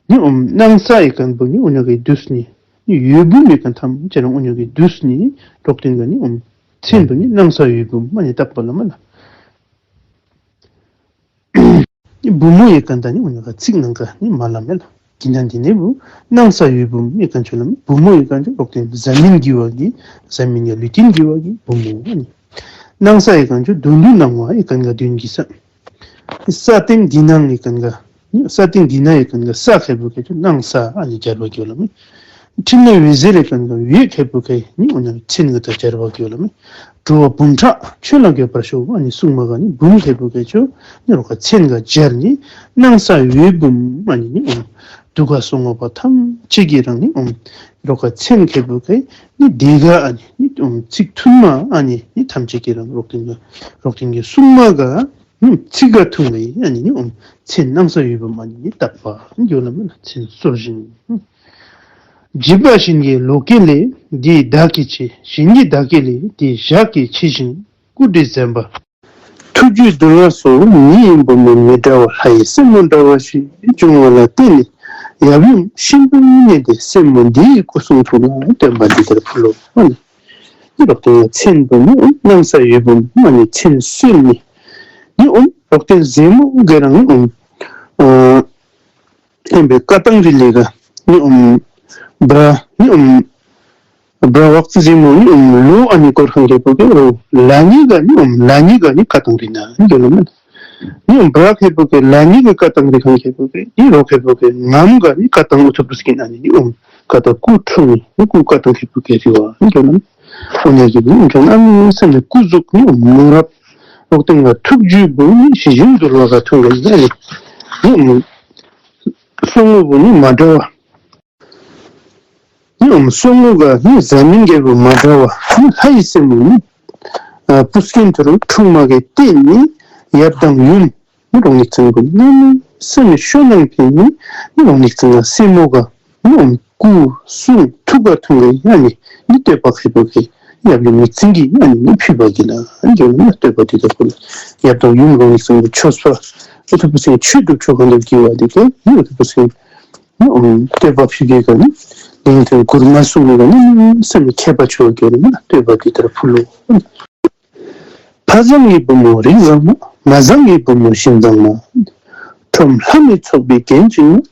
ནི་ཨོམ་སྣང་ས་ཡི་གན་བུ་ནི་ཨུ་ནི་གི་བསྡུས་ནི། ནི་འོད་འབུམ་མི་ག་ཐམས་ཅད་རང་ཨུ་ཉོ་གི་བསྡུས་ནི་རོག་ཏིང་ག་ནི་ཨོམ་མཚན་བུ་ནི་སྣང་ས་འོད་འབུམ་མ་ནི་བཏགས་པ་ལ་མ་ལ། ནི་བུ་མོ་ཡི་ག་ད་ནི་ཨུ་ཉོ་ག་ཚིག་ནང་ག་ནི་མ་ལ་མེ་ལ། གི་ན་འདི་ནི་བུ་སྣང་ས་འོད་འབུམ་ཡི་ག་ཆུ་ལ་མེ། བུ་མོ་ཡི་ག་ཆུ་རོག་ཏིང་གཟའ་མིན་གི་བ་གི་གཟའ་མིན་ཡ་ལུས་རྟེན་གི་བ་གི་བུ་མོ་ནི། སྣང་ས་ཡི་ག་ཆུ་དོན་དུ་སྣང་བ་ཡི་ག་ག་དོན་གི་ས། ས་སྟེང་འདི་ནང་ཡི་ག་ག་ས་སྟེང་འདི་ན་ཡི་ག་ག་ས་ཁེ་པོ་ཁེ་ཆུ་སྣང་ས་ཨ་ནི་སྦྱར་བ་གི་ལ་མེ། འཕྲིན་ལས་འོད་ཟེར་ཡི་ག་ག་འོད་ཁེ་པོ་ཁེ་ནི་ཨོ་ན་མཚན་ག་ད་སྦྱར་བ་གི་ལ་མེ། འགྲོ་བ་འབུམ་ཕྲག་ཆོས་ལ་འགོད་པར་ཤོག་ཨ་ནི་སྲུང་མ་ག་ནི་འབུམ་ཁེ་པོ་ཁེ་ཆུ་ནི་རོག་ག་མཚན་ག་སྦྱར་ནི་སྣང་ས་འོད་འབུམ་ཨ་ནི་ནི་ཨོ་དུ་ག་སོང་བ་ཐམས་ཅད་ཀྱི་རང་ནི་ཨོ་རོག་ག་མཚན་ཁེ་པོ་ཁེ་ནི་དེ་ག་ཨ་ནི་ནི་ཨོ་ཚིག་ཐུན་མ་ཨ་ནི་ནི་ཐམས་ཅད་ཀྱི་རང་རོག་ཏིང་ག་རོག་ཏིང་གི་སྲུང་མ་ག་ནི་ཚིག་ག་ཐུང་བའི་ཨ་ནི་ནི་ཨོ་མཚན་སྣང་ས་འོད་འབུམ་ཨ་ནི་ནི་བཏགས་པ་གི་ལ་མེ་ལ་མཚན་གསོལ་ཞིང་། བརྗིད་པ་གཞན་གྱིས་ལོག་གེ་ལས། འདི་ཡིས་བདག་གིས་བྱས། གཞན་གྱིས་བདག་གེ་ལས། འདི་ཡིས་ཞག་གིས་ཕྱེ་ཞིང་སྐུ་བྲིས་གཟན་པ། ཐུགས་རྒྱུད་འདུལ་བ་སོགས་མི་ཡི་བུ་མོ་མི་འདྲ་བ་ལྷ་ཡི་སྲས་མོ་འདྲ་བ་ཞིག་བྱུང་བ་ལ་བརྟེན་ནས་ཡབ་ཡུམ་ཤིན་ཏུ་མཉེས་ཏེ་སྲས་མོ་འདི་ཡི་སྐུ་གསུང་ཐུགས་ལ་བསྟོད་པ་འདི་ལྟར་ཕུལ་ལོ། ཨ་ནི་རོག་ཏིང་མཚན་བུ་མོ་སྣང་ས་འོད་འབུམ་མ་ནི་མཚན་གསོལ་ནི། ནི་ཨོམ་རོག་ཏིང་གཟན་མོ་ག་རང་ཨོམ་ཨ་ཨེམ་བེ་ཀ་ཏང་རི་ལེ་ག་ནི་ཨོམ་བྲ་ནི་ཨོམ་བྲ་བག་ཙི་ཟེ་མོ་ནི་ཨོམ་ལོ་ཨ་ནི་སྐོར་ཁང་ཁེ་པོ་ཁེ་རོ་ལ་ནི་ག་ནི་ཨོམ་ལ་ནི་ག་ནི་ཀ་ཏང་རི་ན་ནི་ག་ལ་མ་ནི་ཨོམ་བྲ་ཁེ་པོ་ཁེ་ལ་ནི་ག་ཀ་ཏང་རི་ཁང་ཁེ་པོ་ཁེ་ནི་རོ་ཁེ་པོ་ཁེ་ངམ་ག་ནི་ཀ་ཏང་ཨུ་ཐུ་པུ་སྐྱིན་ཨ་ནི་ནི་ཨོམ་ཀ་ཏང་སྐུ་འཁྲུངས་ནི་ནི་སྐུ་ཀ་ཏང་ཁེ་པོ་ཁེ་རི་བ་ནི་ག་ལ་མ་ཨོ་ནི་གི་ནི་ཨོམ་ཅང་ཨ་ནི་སེམས་ནི་སྐུ་གཟུགས་ནི་ཨོམ་མོ་རབ་རོག་ཏིང་ག་ཐུགས་རྒྱུད་བུ་ནི་ཞི་ཞིང་དུལ་བ་ག་ཐུགས་རྒྱུད་ནི་ཨ་ནི་ནི་ཨོམ་སོ་ངོ་བུ་ནི་མ་འདྲ་བ། ནི་ཨོམ་སོ་ངོ་ག་ནི་གཟའ་མིན་རྒྱལ་བུ་མ་འདྲ་བ་ནི་ལྷ་ཡི་སྲས་མོ་ནི་ཨ་པུས་ཀིན་ཐུར་འཁྲུངས་མ་གི་རྟེན་ནི་ཡབ་དང་ཡུམ་ནི་རོག་ནི་ཚང་བུ་ནི་སེམས་ཤོ་ནང་གི་ནི་ནི་རོག་ནི་ཚང་སྲས་མོ་ག་ནི་ཨོམ་སྐུ་གསུང་ཐུགས་ག་ཐུང་གི་ཨ་ནི་ནི་བསྟོད་པ་ཁེ་པོ་ཁེ་ཡབ་ཡུམ་ནི་ཚིང་གི་ཨ་ནི་ནི་ཕུལ་བ་གི་ལ་ཨ་ནི་ནི་བསྟོད་པ་དེ་དག་ཁོ་ལ་ཡབ་དང་ཡུམ་རོག་ནི་ཚང་གི་ཆོས་པ་ཨུ་ཐུ་པུ་སེང་ཆོས་སྒྲུབ་ཆོ་ག་འདུག་གི་བ་དེ་ཁེ་ནི་ཨུ་ཐུ་པུ་སེང་ནི་ཨོམ་བསྟོད་པ་ཕུལ་གི་ག་ནི་ལེང་ཐོན་མགུར་མ་གསུང་གི་ག་ནི་སེམས་ཁྱད་པར་ཆོ་གི་རེ་ན་བསྟོད་པ་དེ་ལྟར་ཕུལ་ལོ། ཕ་བཟང་གི་བུ་མོ་རིགས་བཟང་མ། མ་བཟང་གི་བུ་མོ་བཞིན་བཟང་མ། ཁྲོམ་ལྷ་མི་ཚོགས་པའི་རྒྱན་ཅིག་མ།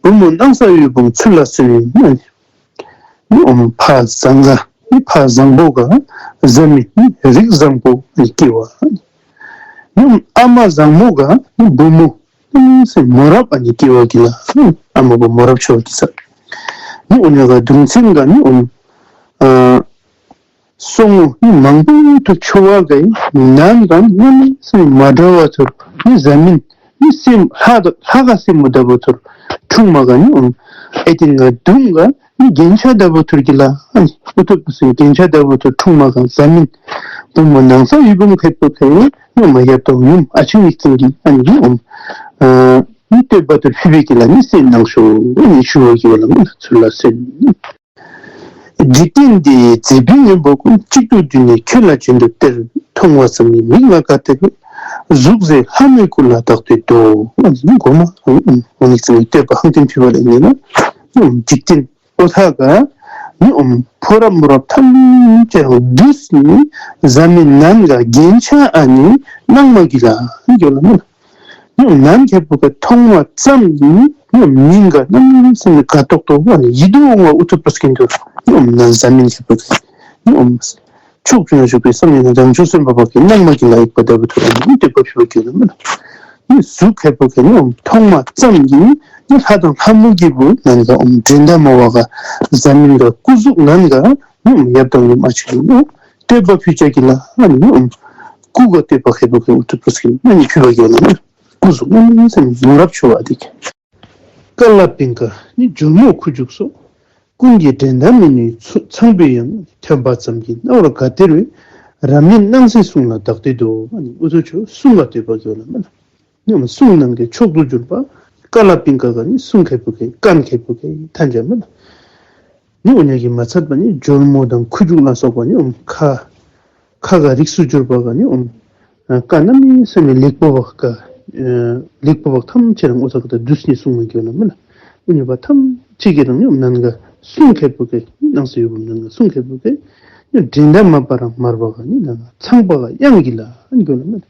བུ་མོ་སྣང་ས་འོད་འབུམ་ཚུལ་ལ་གསོན་མ་ནི། ནི་ཨོམ་ཕ་བཟང་ག་ནི་ཕ་བཟང་པོ་ག་བཟའ་མི་ནི་རིགས་བཟང་པོ་ནི་སྐྱེ་བ། ནི་ཨོམ་ཨ་མ་བཟང་མོ་ག་ནི་བུ་མོ་ནི་སེ་མོ་རབ་ཨ་ནི་སྐྱེ་བ་གི་ལ་ཨ་མ་བུ་མོ་རབ་ཆོ་གི་ས། ནི་ཨོ་ཉོ་ག་གདུང་ཚན་ག་ནི་ཨོམ་ཨ་སོ་ངོ་ནི་མང་པོ་ཐུར་ཆོ་བ་ག་ནང་ག་ནི་སེ་མ་འདྲ་བ་ཐུར་ནི་བཟའ་མི་ནི་སེ་ལྷ་ལྷ་ག་སེ་མོ་ད་བུ་ཐུར་འཁྲུངས་མ་ག་ནི་ཨོམ་ཨེ་ཏེ་ང་གདུང་ག་ནི་རྒྱན་ཆ་ལྟ་བུ་ཐུར་གི་ལ་ཨ་ནི་ཨུ་ཐུ་པུ་སེ་རྒྱན་ཆ་ལྟ་བུ་ཐུར་འཁྲུངས་མ་ག་བཟའ་མི་ བུམོ་ནང་གསང་འོད་འབུམ་ཁེ་པོ་ཁེ་ནི་ཨོམ་ཡབ་དང་ཡུམ་ཨ་ཆེན་ཡིག་ཚང་གི་ཨ་ནི་ཨོམ་ཨ་ནི་བསྟོད་པ་དེ་ཕུལ་བའི་གི་ལ་ནི་གསན་གནང་ཤོག་ཨ་ནི་ཞུ་བ་གི་ཝ་ལ་མ་ལ་ཚུར་ལ་གསན། འཇིག་རྟེན་འདིའི་རྫི་བུའི་གཉེན་པོ་ཀུན། གཅིག་ཏུ་བསྡུས་ནས་ཁྱོད་ལ་བྱོན་དུ་སྟེར། མཐོང་བ་ཙམ་གྱིས་མིག་ལ་དགའ་སྟེར་བའི། གཟུགས་མཛེས་ལྷ་མོའི་སྐུ་ལ་བདག་བསྟོད་དོ། ཨ་ནི་གོ་མ་ཨོམ་ཨོམ་ཨོམ་ཡིག་ཚང་གི་བསྟོད་པ་ཧང་ཏེན་ཕུལ་བ་ལ་ཨིན་ན་ཨོམ་འཇིག་རྟེན་འོ་ཐ་ག་ནི་ཨོམ་ཕོ་རབ་མོ་རབ་ཐམས་ཅད་རང་བསྡུས་ནི་བཟའ་མི་ནང་ག་རྒྱན་ཆ་ཨ་ནི་ནང་མ་གི་ལ་ཡོད་ལ་མ་ལ། ནི་ཨོམ་ནང་ཁེ་པོ་ཁེ་མཐོང་བ་ཙམ་གྱིས་ནི་ཨོམ་མིག་ག་གནམ་མེད་ས་མེད་དགའ་ཏོག་ཏོ་ཨ་ནི་ཡིད་དུ་འོང་བ་ཨུ་ཐུ་པུ་སྐིན་དུ་ནི་ཨོམ་ནང་བཟའ་མི་ཁེ་པོ་ཁེ་ནི་ཨོམ་ཕྱོགས་བཅུ་ན་བཞུགས་པའི་སངས་རྒྱས་དང་བྱང་ཆུབ་སེམས་དཔའ་བག་གི་ནང་མ་གི་ལ་ཡོད་པ་ལྟ་བུ་ཐུགས་ལ་ནི་བསྟོད་པ་ཕུལ་བ་གི་ལ་མ་ལ། ནི་གཟུགས་ཁེ་པོ་ཁེ་ནི་ཨོམ་མཐོང་མ་ཙམ་གྱིས་ནི་ལྷ་དང་ལྷ་མོ་གི་བུ་ནང་ག་ཨོམ་འགྲན་ཟླ་མ་བ་ག་བཟའ་མི་ག་སྐུ་གཟུགས་ནང་ག་ནི་ཨོམ་ཡབ་དང་ཡུམ་ཨ་ཆེན་ནི་བསྟོད་པ་ཕུལ་བྱ་གི་ལ་ཨ་ནི་ཨོམ་སྐུ་ག་བསྟོད་པ་ཁེ་པོ་ཁེ་ཨུ་ཐུ་པུ་སྐིན་ཨ་ནི་ཕུལ་བ་གི་ལ་ནི་སྐུ་གཟུགས་ནང་ས་ནི་མོ་རབ་ཆོ་བ་དེ་གི། ཀ་ལ་པིང་ཀ་ནི་ཇོ་མོ་ཁུ་བྱུག་སོགས། ཀུན་གྱིས་འགྲན་ཟླ་མེད་ནུས་ཚང་པོའི་གཡང་། ཐོས་པ་ཙམ་གྱིས་རྣ་བར་དགའ་སྟེར་བའི། རབ་གནས་སྣང་སྲིད་གསུང་ལ་བདག་བསྟོད་དོ། ཨ་ནི་ཨུ་ཚུ་ཆོ་གསུང་ག་བསྟོད་པ་གི་ཝ་ལ་མ་ལ། ནི་ཨོམ་གསུང་ནང་གི་མཆོག་ཏུ་གྱུར་པ་ཀ་ལ་པིང་ཀ་ག་ནི་གསུང་ཁེ་པོ་ཁེ་རྐན་ཁེ་པོ་ཁེ་ཐན་ཅ་མ་ལ། ནི་ཨོ་ཉ་གི་མ་ཚད་པ་ནི་ཇོ་མོ་དང་ཁུ་བྱུག་ལ་སོགས་པ་ནི་ཨོམ་ཁ་ཁ་ག་རིགས་སུ་གྱུར་པ་ག་ནི་ཨོམ་ཨ་ཀ་གནམ་མེད་ས་མེད་ལེགས་པོ་བག་ག་ཨ་ལེགས་པོ་བག་ཐམས་ཅད་རང་ཨོ་ཐ་ག་ད་བསྡུས་ནི་གསུང་མ་གི་ཝ་ལ་མ་ལ། ཨོ་ཉ་པ་ཐམས་ཅད་ཀྱི་རང་ནི་ཨོམ་ནང་ག་གསུང་ཁེ་པོ་ཁེ་ནང་ས་འོད་འབུམ་ནང་ག་གསུང་ཁེ་པོ་ཁེ་ནི་འགྲན་ཟླ་མ་པ་རང་མར་པ་ག་ནི་ནང་ག་ཚང་པ་ག་གཡང་གི་ལ་ཨ་ནི་གི་ཝ་ལ་མ་ལ།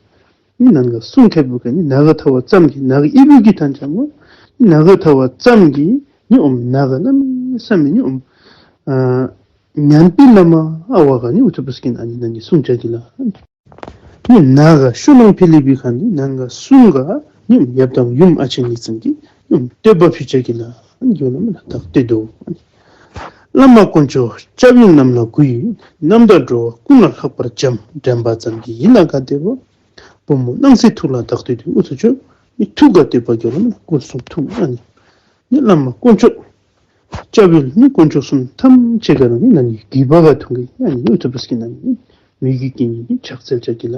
ནི་ནང་ག་གསུང་ཁེ་པོ་ཁེ་ནི་ནང་ག་ཐ་བ་ཙམ་གྱིས་ནང་ག་ཨི་བུ་གི་ཐན་ཅ་མོ། ནང་ག་ཐ་བ་ཙམ་གྱིས་ནི་ཨོམ་ནང་ག་གནམ་མེད་ས་མེད་ནི་ཨོམ་ཨ་ཉན་པི་ལ་མ་ཨ་བ་ག་ནི་ཨུ་ཐུ་པུ་སྐིན་ཨ་ནི་ནང་གི་གསུང་བྱ་གི་ལ། ནི་ནང་ག་ཤུ་ནང་ཕི་ལི་བི་ཁ་ནི་ནང་ག་གསུང་ག་ནི་ཨོམ་ཡབ་དང་ཡུམ་ཨ་ཆེན་ཡིག་ཚང་གི་ནི་ཨོམ་བསྟོད་པ་ཕུལ་བྱ་གི་ལ་ཨ་ནི་གི་ཝ་ལ་མ་ལ་བདག་བསྟོད་དོ། བླ་མ་དཀོན་མཆོག་སྐྱབས་ཡུལ་རྣམས་ལ་གུས། རྣམ་དག་འགྲོ་བ་ཀུན་ལ་ལྷག་པར་བྱམས། དྲན་པ་ཙམ་གྱིས་ཡིད་ལ་དགའ་སྟེར་བ། བུམོ་སྣང་སྲིད་ཐུགས་ལ་བདག་བསྟོད་དོ། ཨུ་ཚུ་ཆོ་ནི་ཐུགས་ག་བསྟོད་པ་གི་ཝ་ལ་མ་ལ་སྐུ་གསུང་ཐུགས་ཨ་ནི་ནི་བླ་མ་དཀོན་མཆོག་སྐྱབས་ཡུལ་ནི་དཀོན་མཆོག་གསུམ་ཐམས་ཅད་ག་རང་ནི་ནང་གི་གུས་པ་ག་ཐུགས་གི་ཨ་ནི་ཨུ་ཐུ་པུ་སྐིན་ཨ་ནི་མོས་གུས་ཀྱིས་ནི་ཕྱག་འཚལ་བྱ་གི་ལ།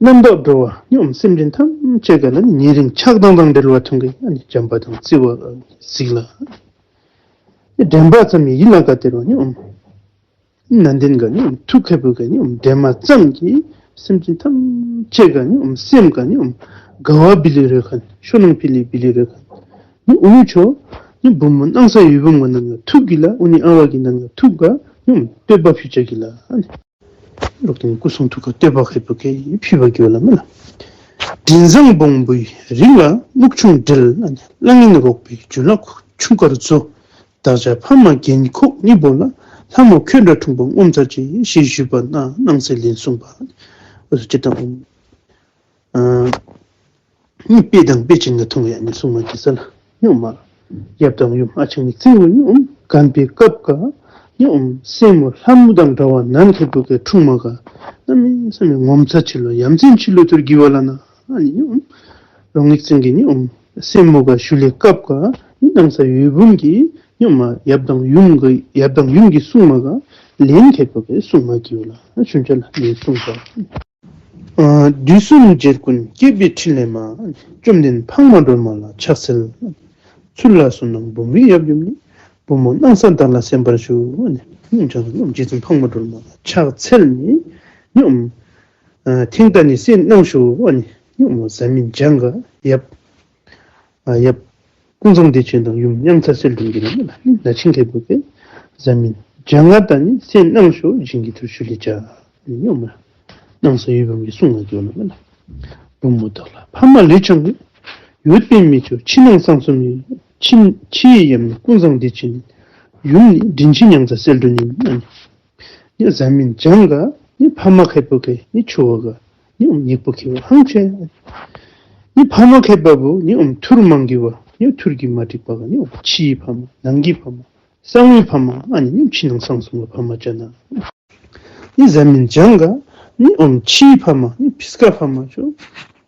རྣམ་དག་འགྲོ་བ་ནི་ཨོམ་སེམས་ཅན་ཐམས་ཅད་ག་ལ་ནི་ཉེ་རིང་ཆགས་སྡང་དང་བྲལ་བ་ཐུགས་གི་ཨ་ནི་བྱམས་པ་དང་བརྩེ་བ་གཟིགས་ལ། ནི་དྲན་པ་ཙམ་གྱིས་ཡིད་ལ་དགའ་སྟེར་བ་ནི་ཨོམ་ནང་དེན་ག་ནི་ཨོམ་ཐུགས་ཁེ་པོ་ག་ནི་ཨོམ་དྲན་པ་ཙམ་གྱིས་སེམས་ཅན་ཐམས་ཅད་ག་ནི་ཨོམ་སེམས་ག་ནི་ཨོམ་དགའ་བ་བི་ལི་རོལ་ཁན་ཤུ་ནང་ཕི་ལི་བི་ལི་རོལ་ཁན་ནི་ཨུ་ཉུ་ཆོ་ནི་བུམོ་སྣང་ས་འོད་འབུམ་ག་ནང་ག་ཐུགས་གི་ལ་ཨུ་ནི་ཨ་བ་གི་ནང་ག་ཐུགས་ག་ནི་ཨོམ་བསྟོད་པ་ཕུལ་བྱ་གི་ལ་ཨ་ནི། ལོག་སྟེ་ནི་སྐུ་གསུང་ཐུགས་ཀ་བསྟོད་པ་ཁེ་པོ་ཁེ་ཕུལ་བ་གི་ཝ་ལ་མ་ལ། མགྲིན་བཟང་བོང་བུའི་རིགས་ལ་སྨུག་ཆུང་སྦྲེལ། གླང་ངན་རོག་པའི་རྒྱུད་ལ་ཁྱུང་དཀར་མཛོ། བདག་ཅག་ཕ་མ་རྒན་འཁོགས་གཉིས་པོ་ལ། ལྷ་མོ་ཁྱོད་འདྲ་འཁྲུངས་པ་ངོ་མཚར་ཆེ། ཞེས་ཞུས་པ་ན་སྣང་སྲིད་ལན་གསུངས་པ། འོ་ཟེར་ཅིག་དང་ཨ་ནི་དཔེ་དང་དཔེ་ཅན་ག་ཐུང་ཡ་ནི་གསུང་མ་གི་ས་ལ་ནི་ཨོམ་མ་ཡབ་དང་ཡུམ་ཨ་ཆེན་ནི་ཚེ་འུ་ནི་ཨོམ་གན་པའི་སྐབས་ག་ནི་ཨོམ་སྲས་མོ་ལྷ་མོ་དང་འདྲ་བ་ནང་ཁེ་པོ་ཁེ་འཁྲུངས་མ་ག་གནམ་མེད་ས་མེད་ངོ་མཚར་ཆེ་ལོ་ཡ་མཚན་ཆེ་ལོ་ཐུར་གི་ཝ་ལ་ན་ཨ་ནི་ནི་ཨོམ་རོང་ནིག་ཚིང་གི་ནི་ཨོམ་སྲས་མོ་ག་ཞུ་ལེ་སྐབས་ག་ནི་སྣང་ས་འོད་འབུམ་གི་ནི་ཨོམ་ཡབ་དང་ཡུམ་གི་ཡབ་དང་ཡུམ་གི་གསུང་མ་ག་ལན་ཁེ་པོ་ཁེ་གསུང་མ་གི་ཝ་ལ་ན་ཆུང་ཆ་ལ་ནི་གསུང་ག་ཨ་དུས་གསུམ་རྒྱལ་ཀུན་བསྐྱེད་པའི་ཕྲིན་ལས་མ། བཅོམ་ལྡན་འཕགས་མ་སྒྲོལ་མ་ལ་ཕྱག་འཚལ། ཚུར་ལ་བསོད་ནམས་འབུམ་པའི་ཡབ་ཡུམ་ནི། བུམོ་སྣང་ས་བདག་ལ་གསན་པར་ཞུ། ཨ་ནི་རྗེ་བཙུན་འཕགས་མ་སྒྲོལ་མ་ལ་ཕྱག་འཚལ་ནི་ནི་ཨ་ཐེངས་ད་ནི་གསན་གནང་ཞུ། ཨ་ནི་ནི་བཟའ་མི་བྱང་ག་ཡབ་ཨ་ཡབ་ཀུན་བཟང་བདེ་ཆེན་དང་ཡུམ་མྱང་ཚ་གསལ་སྒྲོན་གྱི་ནང་ལ་ནི་ན་ཆིང་ཁེ་པོ་ཁེ་བཟའ་མི་བྱང་ག་ད་ནི་གསན་གནང་ཞུ། བྱིན་གྱིས་ཐུར་ཞུ་ལེ་བྱ། ཨ་ནི་ཨོམ་སྣང་ས་འོད་འབུམ་གི་གསུང་ང་གི་ཝ་ལ་མ་ལ། བུམོ་བདག་ལ་ཕ་མ་ལས་བྱུང་བའི། ཡོད་པའི་མི་ཆོས་ཕྱི་ནང་གསང་གསུམ་ཡིན། ཕྱི་ཕྱི་ཡི་ཡབ་ནི་ཀུན་བཟང་བདེ་ཆེན་ཡིན། ཡུམ་ནི་དྲིན་ཆེན་མྱང་ཚ་གསལ་སྒྲོན་ཡིན། ཨ་ནི་ནི་བཟའ་མི་བྱང་ག་ནི་ཕ་མ་ཁེ་པོ་ཁེ་ནི་ཆོ་བ་ག་ནི་ཨོམ་ཡིག་པོ་ཁེ་བ་ཧང་ཆེ། ནི་ཕ་མ་ཁེ་པ་བུ་ནི་ཨོམ་ཐུར་མང་གི་ཝ་ནི་ཐུར་གི་མ་འགྲིག་པ་ག་ནི་ཨོམ་ཕྱི་ཡི་ཕ་མ་ནང་གི་ཕ་མ་གསང་བའི་ཕ་མ་ཨ་ནི་ནི་ཕྱི་ནང་གསང་གསུམ་ག་ཕ་མ་ཅ་ན། ནི་བཟའ་མི་བྱང་ག་ནི་ཨོམ་ཕྱི་ཡི་ཕ་མ་ནི་ཕི་སྐ་ཕ་མ་ཆོ་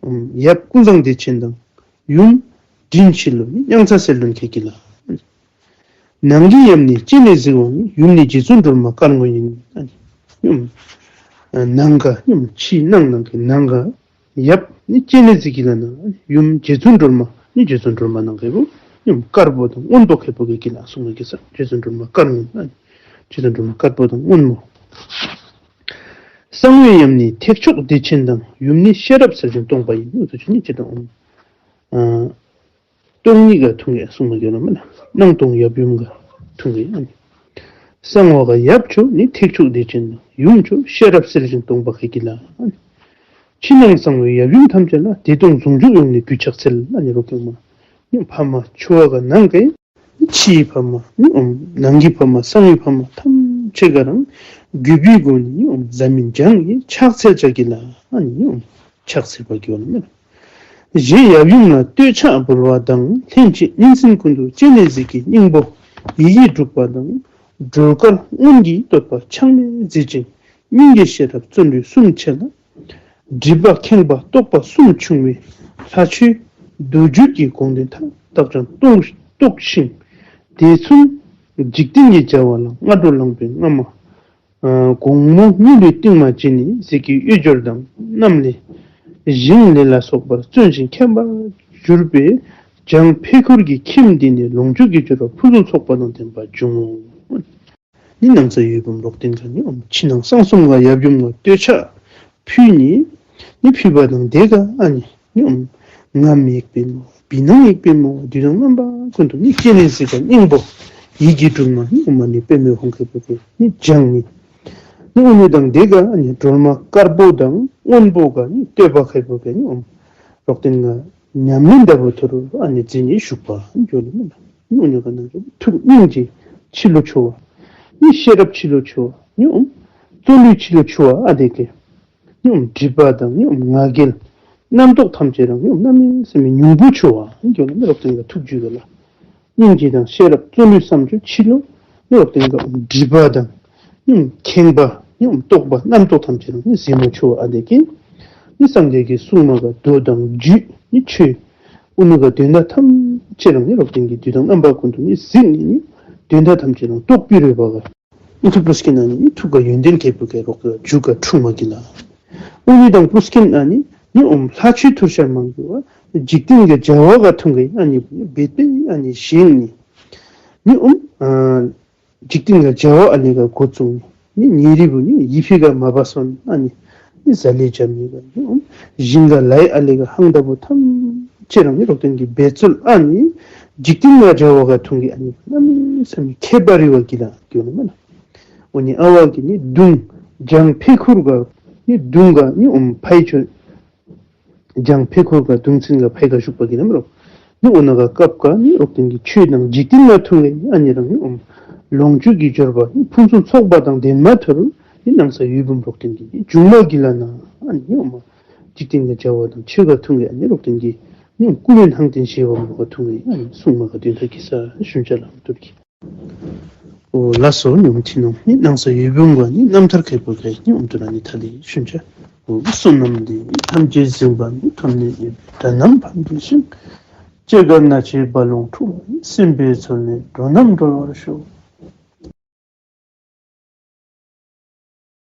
ཨོམ་ཡབ་ཀུན་བཟང་བདེ་ཆེན་དང་ཡུམ་དྲིན་ཆེ་ལོ་ནི་མྱང་ཚ་གསལ་སྒྲོན་ཁེ་གི་ལ། ནང་གི་ཡབ་ནི་སྤྱན་རས་གཟིགས་དབང་ཡིན། ཡུམ་ནི་རྗེ་བཙུན་སྒྲོལ་མ་དཀར་སྔོན་ཡིན། ཨ་ནི་ ཉིནམ་ནང་ག་ཉིནམ་ཕྱི་ནང་ནང་གི་ནང་ག་ཡབ་ནི་སྤྱན་རས་གཟིགས་ཀྱི་ལ་ན་ཡུམ་རྗེ་བཙུན་སྒྲོལ་མ་ནི་རྗེ་བཙུན་སྒྲོལ་མ་ནང་གི་བུ་ཉིནམ་དཀར་པོ་དང་སྔོན་པོ་ཁེ་པོ་གི་གི་ལ་གསུངས་མ་གི་ས། རྗེ་བཙུན་སྒྲོལ་མ་དཀར་སྔོན་ཨ་ནི་རྗེ་བཙུན་སྒྲོལ་མ་དཀར་པོ་དང་སྔོན་མོ། གསང་བའི་ཡབ་ནི་ཐེག་མཆོག་བདེ་ཆེན་དང་། ཡུམ་ནི་ཤེས་རབ་གསལ་ཞིང་སྟོང་པ་ཡིན། འུ་ཚོ་ཆུ་ནི་ཅི་དང་ཨ་སྟོང་ཉིད་ག་ཐུང་གི་གསུངས་མ་གི་ལ་མེན་ན། སྣང་སྟོང་ཡབ་ཡུམ་ག་ཐུང་གི་ཨ་ནི། གསང་བ་ག་ཡབ་མཆོག་ནི་ཐེག་མཆོག་བདེ་ཆེན་དང་། ཡུམ་མཆོག་ཤེས་རབ་གསལ་ཞིང་སྟོང་པ་ཁེ་གི་ལ་ཨ་ནི། ཕྱི་ནང་གསང་བའི་ཡབ་ཡུམ་ཐམས་ཅད་ལ། བདེ་སྟོང་ཟུང་འཇུག་ཡོངས་ནི་རྒྱུད་ཕྱག་འཚལ་ཨ་ནི། རོག་ཀྱང་མ་ནི་ཕ་མ་ཆུ་བ་ག་ནང་གི་ཕྱིའི་ཕ་མ་ནི་ཨོམ་ནང་གི་ཕ་མ་གསང་བའི་ཕ་མ་ཐམས་ཅད་ག་རང་གུས་པའི་སྒོ་ནས་ནི་ཨོམ་གཟའ་མིག་དམར་གྱི་ཕྱག་འཚལ་བྱ་གི་ལ་ཨ་ནི་ཨོམ་ཕྱག་འཚལ་བ་གི་ལ་མེན་ན། རྗེ་ཡབ་ཡུམ་ལ་བསྟོད་ཕྱག་འབུལ་བ་དང་། ལྷན་ཅིག་སྙན་གསན་ཀུན་ཏུ་སྤྱན་རས་གཟིགས་ཀྱི་སྙིང་པོ་ཡི་གེ་དྲུག་པ་དང་། སྒྲོལ་དཀར་སྔོན་གྱི་བསྟོད་པ་ཕྱག་ནས་མཛད་ཅིང་། སྙིང་གའི་ཤེས་རབ་བརྩོན་འགྲུས་གསུམ་ཆེ་ལ། སྒྲིབ་པ་ཁེངས་པ་རྟོག་པ་གསུམ་ཆུང་བའི། ལྷ་ཆོས་མདོ་རྒྱུད་ཀྱི་དགོངས་དོན་མཐའ་དག་ཀྱང་རྟོགས་རྟོགས་ཤིང་། དེ་མཚུངས་འཇིག་རྟེན་གྱི་བྱ་བ་ལ་སྔ་དྲོ་ལངས་པའི་སྔ་མ། ཨ་དགོང་མོ་གཉིད་ལས་རྟིང་མ་བྱས་ནས་ཟས་ཀྱི་གཡོས་སྦྱོར་དང་། གནམ་ལས་ཞིང་ལས་ལ་སོགས་པར་བརྩོན་ཞིང་མཁྱེན་པར་གྱུར་པས། འཇང་འཕེལ་ཁུར་གྱི་ཁྱིམ་འདི་ནས་ལོངས་སྤྱོད་ཀྱི་སྦྱོར་བ་ཕུན་སུམ་ཚོགས་པ་དང་ལྡན་པ་འབྱུང་ངོ་། ནི་ནང་གསང་ཡབ་ཡུམ་རོག་ཏིང་ག་ནི་ཨོམ་ཕྱི་ནང་གསང་གསུམ་ག་ཡབ་ཡུམ་ལ་བསྟོད་ཕྱག་ཕུལ་ནི། ནི་ཕུལ་བ་དང་དེ་ག་ཨ་ནི་ནི་ཨོམ་རྔམ་ཡེག་པའི་མོ་བི་ནང་ཡེག་པའི་མོ་དུས་དང་རྣམ་པ་ཀུན་ཏུ་ནི་སྤྱན་རས་གཟིགས་ཀྱི་སྙིང་པོ་ཡི་གེ་དྲུག་མ་ནི་ཨོམ་ནི་པདྨའི་ཧོང་ཁེ་པོ་གི་ནི་བཞེངས་ནི། ནི་ཨོ་ནི་དང་དེ་ག་ཨ་ནི་སྒྲོལ་མ་དཀར་པོ་དང་སྔོན་པོ་ག་ནི་བསྟོད་པ་ཁེ་པོ་གི་ནི་ཨོམ་རོག་ཏིང་ག་ཉམས་ལེན་འདྲ་པོ་ཐུར་ཨ་ནི་འཛིན་ནི་བཞུགས་པ་འགྱོ་ནི་མེན་ན། ཨོ་ནི་ག་ན་ཐུགས་སྙིང་རྗེ་ཕྱི་ལུ་ཆོ་བ། ནི་ཤེས་རབ་ཕྱི་ལུ་ཆོ་བ། ནི་ཨོམ་བརྩོན་འགྲུས་ཕྱི་ལུ་ཆོ་བ་ཨ་དེ་གི། ནི་ཨོམ་སྒྲིབ་པ་དང་ནི་ཨོམ་ང་རྒྱལ་རྣམ་རྟོག་ཐམས་ཅད་རང་ནི་ཨོམ་གནམ་མེད་ས་མེད་ཉུང་པོ་ཆོ་བ་འགྱོ་ནི་མེན་ན། རོག་ཏིང་ག་ཐུགས་རྒྱུད་ག་ལ། སྙིང་རྗེ་དང་ཤེས་རབ་བརྩོན་འགྲུས་བསམ་བརྗོད་ཕྱི་ལུ་ནི་རོག་ཏིང་ག་སྒྲིབ་པ་དང་ནི་ཁེངས་པ་ནི་རྟོག་པ་རྣམ་རྟོག་ཐམས་ཅད་རང་ནི་ཟད་མོ་ཆོ་བ་ཨ་དེ་གི། ནི་སངས་རྒྱས་ཀྱི་གསུང་མ་ག་མདོ་དང་རྒྱུད་ནི་ཆོས་ཨོ་ནི་ག་དོན་དག་ཐམས་ཅད་རང་ནི་རོག་ཏིང་གི་དུས་དང་རྣམ་པ་ཀུན་ཏུ་ནི་གཟིགས་ནི་ནི་དོན་དག་ཐམས་ཅད་རང་རྟོགས་པའི་རོལ་པ་ག། ཨུ་ཐུ་པུ་ལུ་སྐྱིད་ན་ནི་ཐུགས་ཀ་ཡོན་ཏན་ཁེ་པོ་གི་རོག་ཏིང་ག་འཇུག་ག་འཁྲུངས་མ་གི་ལ། ཨོ་ནི་དང་པུ་ལུ་སྐྱིད་ན་ནི་ནི་ཨོམ་ལྷ་ཆོས་ཐུར་ཤ་མང་གི་བ་འཇིག་རྟེན་གྱི་བྱ་བ་ག་ཐུང་གི་ཨ་ནི་བེད་པེ་ཨ་ནི་བཞེངས་ནི། ནི་ཨོམ་ཨ་འཇིག་རྟེན་གྱི་བྱ་བ་ཨ་ནི་ག་འགོ་བཙུགས་ནི། ནི་ཉེ་རི་བུ་ནི་ཡི་ཕི་ག་མ་བ་སོན་ཨ་ནི་ནི་ཟ་ལེ་འཇམ་ནི་ག་ནི་ཨོམ་ཞིང་ག་ལའི་ཨ་ལི་ག་ཧང་ད་བུ་ཐམས་ཅད་རང་ནི་རོག་ཏིང་གི་འབད་རྩོལ་ཨ་ནི་འཇིག་རྟེན་གྱི་བྱ་བ་ག་ཐུང་གི་ཨ་ནི་གནམ་མེད་ས་མེད་ཁྱད་པར་རི་བ་གི་ལ་འགྱོ་ནི་མེན་ན། ཨོ་ནི་ཨ་བ་གི་ནི་གདུང་འཇང་འཕེལ་ཁུར་ག་ནི་གདུང་ག་ནི་ཨོམ་ཕའི་ཆོ་འཇང་འཕེལ་ཁུར་ག་གདུང་ཚན་ག་ཕའི་ག་བཞུགས་པ་གི་ནམ་རོག། ནི་ཨོ་ན་ག་སྐབས་ག་ནི་རོག་ཏིང་གི་ཆོས་དང་འཇིག་རྟེན་ག་ཐུང་གི་ཨ་ནི་རང་ནི་ཨོམ་ལོངས་སྤྱོད་ཀྱི་སྦྱོར་བ་ནི་ཕུན་སུམ་ཚོགས་པ་དང་ལྡན་མ་ཐུར་ནི་ནང་གསང་ཡབ་ཡུམ་རོག་ཏིང་གི་ནི་འབྱུང་བ་གི་ལ་ན་ཨ་ནི་ཨོམ་འཇིག་རྟེན་གྱི་བྱ་བ་དང་ཆོས་ག་ཐུང་གི་ཨ་ནི་རོག་ཏིང་གི་ནི་ཨོམ་སྐུ་ལས་ལྷང་ལྡན་ཞེས་པ་མོ་ག་ཐུང་གི་ཨ་ནི་གསུང་མ་ག་དོན་དག་གི་ས་ཤུན་ཅ་ལ་ཐུར་གི། ཨོ་ལགས་སོ། ཉིནམ་ཐི་ནོང་ནི་ནང་གསང་ཡབ་ཡུམ་ག་ནི་རྣམ་ཐར་ཁེ་པོ་གི་ནི་ཨོམ་ཐུར་ཨ་ནི་ཐ་ལི་ཤུན་ཅ། ཨོ་བསོད་ནམས་འདི་ཡིས་ཐམས་ཅད་གཟིགས་པ་ཉིད། ཐོབ་ནས་ཉེས་པའི་དགྲ་རྣམས་ཕམ་བྱས་ཤིང་། སྐྱེ་རྒ་ན་འཆིའི་རྦ་ཀློང་འཁྲུགས་པ་ཡི། སྲིད་པའི་མཚོ་ལས་འགྲོ་རྣམས་སྒྲོལ་བར་ཤོག།